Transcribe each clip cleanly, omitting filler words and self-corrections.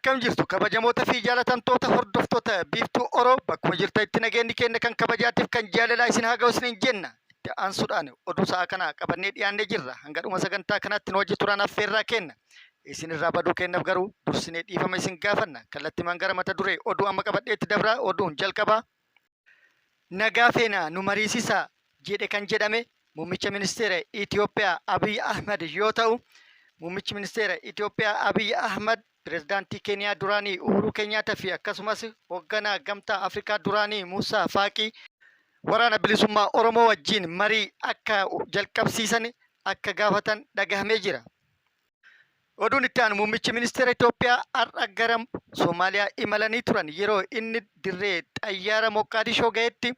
Akkam jirtu kabajamoota fi jaalatamtoota hordoftoota Biiftuu Oro, bakkuma jirtanitti nageenyi keenya kan kabajaatiif kan jaalalaa isin haa ga'u isiniin jenna. Itti aansuudhaan oduu sa'a kanaa qabannee dhiyaannee jirra. Hanga dhuma sagantaa kanaatti nu wajji turaan affeerraa kenna. Isin irraa baduu keenyaaf garuu dursinee dhiifama isin gaafanna. Kallattimaan gara mata duree oduu amma qabadheetti dabraa. Oduun jalqabaa. Nagaa feena, nu mariisisaa jedhe kan jedhame muummicha ministeera Itoophiyaa Abiy Ahmad yoo ta'u, muummichi ministeera Itoophiyaa Abiy Ahmad pirezidaantii Keeniyaa duraanii Uhuruu Keenyaataa fi akkasumas hoogganaa Gamtaa Afrikaa duraanii Muusaa Faaqii Waraana Bilisummaa Oromoo wajjin marii akka jalqabsiisan akka gaafatan dhagahamee jira. Oduun itti aanu, muummichi ministeera Itoophiyaa har'a gara Somaaliyaa imalanii turan yeroo inni dirree xayyaara Moqqaadishoo ga'etti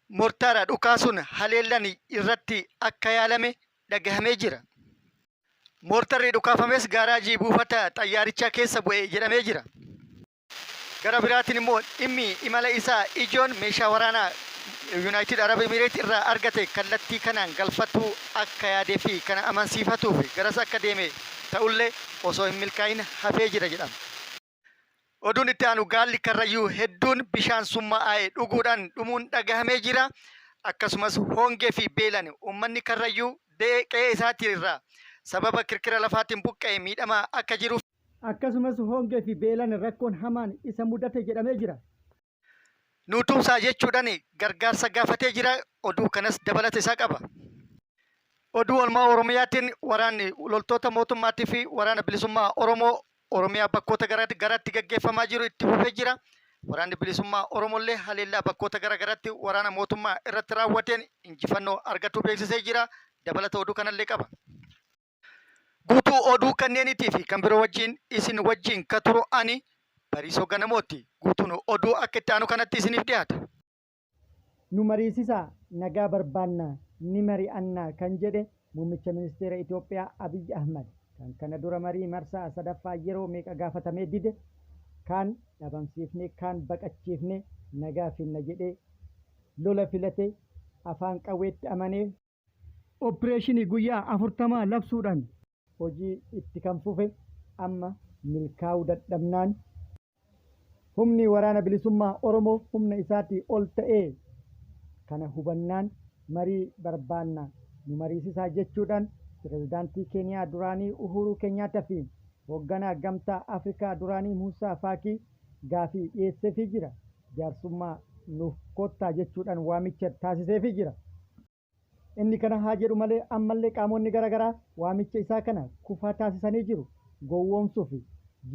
mortaara dhukaasuun haleellan irratti akka yaalame dhagahamee jira. Moortarri dhukaafames gaaraajii buufata xayyaarichaa keessa bu'e jedhamee jira. Gara biraatiin immoo dhimmi imala isaa ijoon meeshaa waraanaa Yunaayitid Arab Emireet irraa argate kallattii kanaan galfatuu akka yaadee fi kana amansiifatuuf garas akka deeme ta'ullee osoo hin milkaa'in hafee jira jedhama. Oduun itti aanu, gaalli Karrayyuu hedduun bishaan summaa'aa'e dhuguudhaan dhumuun dhagahamee jira. Akkasumas hongee fi beelaan uummanni Karrayyuu qe'ee isaatii irraa sababa kirkira lafaatiin buqqa'e miidhamaa akka jiru, akkasumas hongee fi beelaan rakkoon hamaan isa mudate jedhamee jira. Nuu tumsaa jechuudhaan gargaarsa gaafatee jira. Oduu kanas dabalata isaa qaba. Oduu oolmaa Oromiyaatiin waraanni loltoota mootummaatii fi Waraana Bilisummaa Oromoo Oromiyaa bakkoota gara garaatti gaggeeffamaa jiru itti fufee jira. Waraanni Bilisummaa Oromollee haleellaa bakkoota gara garaatti waraana mootummaa irratti raawwateen injifannoo argatuu beeksisee jira. Dabalata oduu kanallee qaba. Guutuu oduu kanneeniitii fi kan biroo wajjin isin wajjin ka turu ani Bariisoo Ganamooti. Guutuun oduu akka itti aanu kanatti isiniif dhiyaata. Nu mariisisaa, nagaa barbaanna, ni mari'anna kan jedhe Muummicha Ministeera Itoophiyaa Abiy Ahmad kan kana dura marii marsaa sadaffaa yeroo meeqa gaafatamee dide, kaan dhabamsiifnee kaan baqachiifnee nagaa finna jedhee lola filate, afaan qawweetti amanee, Oppireeshinii guyyaa 40 labsuudhaan hojii itti kan fufe amma milkaa'uu dadhabnaan humni Waraana Bilisummaa Oromoo humna isaatii ol ta'ee kana hubannaan marii barbaanna, nu mariisisaa jechuudhaan Pirezidaantii Keeniyaa duraanii Uhuuruu Kenyaata fi hoogganaa Gamtaa Afrikaa duraanii Muusaa Faakii gaafii dhiyeesseefii jira. Jaarsummaa nuuf koottaa jechuudhaan waamicha taasiseefii jira. Inni kana haa jedhu malee ammallee qaamonni gara garaa waamicha isaa kana kufaa taasisanii jiru. Gowwoomsuuf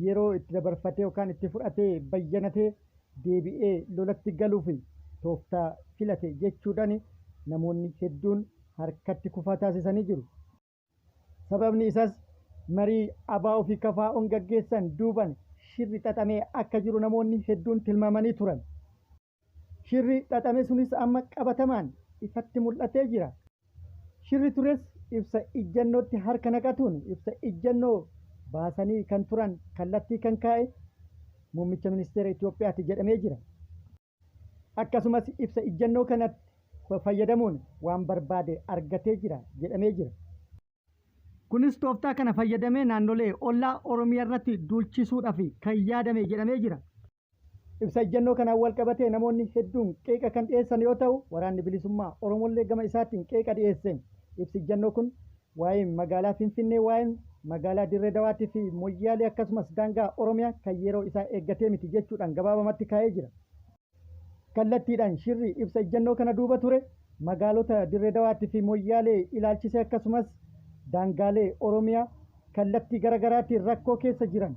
yeroo itti dabarfatee yookaan itti fudhatee bayyanatee deebi'ee lolatti galuuf tooftaa filate jechuudhaan namoonni hedduun harkatti kufaa taasisanii jiru. Sababni isas marii ABO fi KFOn gaggeessan duuban shirri xaxamee akka jiru namoonni hedduun tilmaamanii turan. Shirri xaxame sunis amma qabatamaan ifatti mul'atee jira. Shirri tures ibsa ijjannootti harka naqatuun ibsa ijjannoo baasanii kan turan kallattii kan kaa'e Muummicha Ministeera Itoophiyaati jedhamee jira. Akkasumas ibsa ijjannoo kanatti fayyadamuun waan barbaade argatee jira jedhamee jira. Kunis tooftaa kana fayyadamee naannolee ollaa Oromiyaarratti duulchisuudhaaf kan yaadame jedhamee jira. Ibsa ijjannoo kanaan wal qabatee namoonni hedduun qeeqa kan dhiyeessan yoo ta'u, Waraanni Bilisummaa Oromollee gama isaatiin qeeqa dhiyeesse. Ibsi ijjannoo kun waa'een magaalaa Finfinnee, waa'een magaalaa Dirree Dawaatii fi Moyyaalee akkasumas daangaa Oromiyaa kan yeroo isaa eeggatee miti jechuudhaan gabaabamatti kaa'ee jira. Kallattiidhaan shirri ibsa ijjannoo kana duuba ture magaalota Dirree Dawaatii fi Moyyaalee ilaalchisee akkasumas daangaalee Oromiyaa kallattii gara garaatiin rakkoo keessa jiran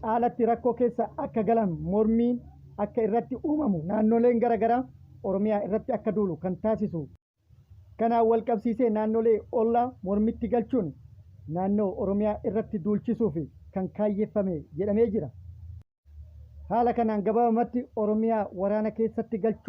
caalatti rakkoo keessa akka galan, mormiin akka irratti uumamu, naannoleen gara garaa Oromiyaa irratti akka duulu kan taasisu. Kanaan wal qabsiisee naannolee ollaa mormitti galchuun naannoo Oromiyaa irratti duulchisuuf kan kaayyeffame jedhamee jira. Haala kanaan gabaabamatti Oromiyaa waraana keessatti galchuu.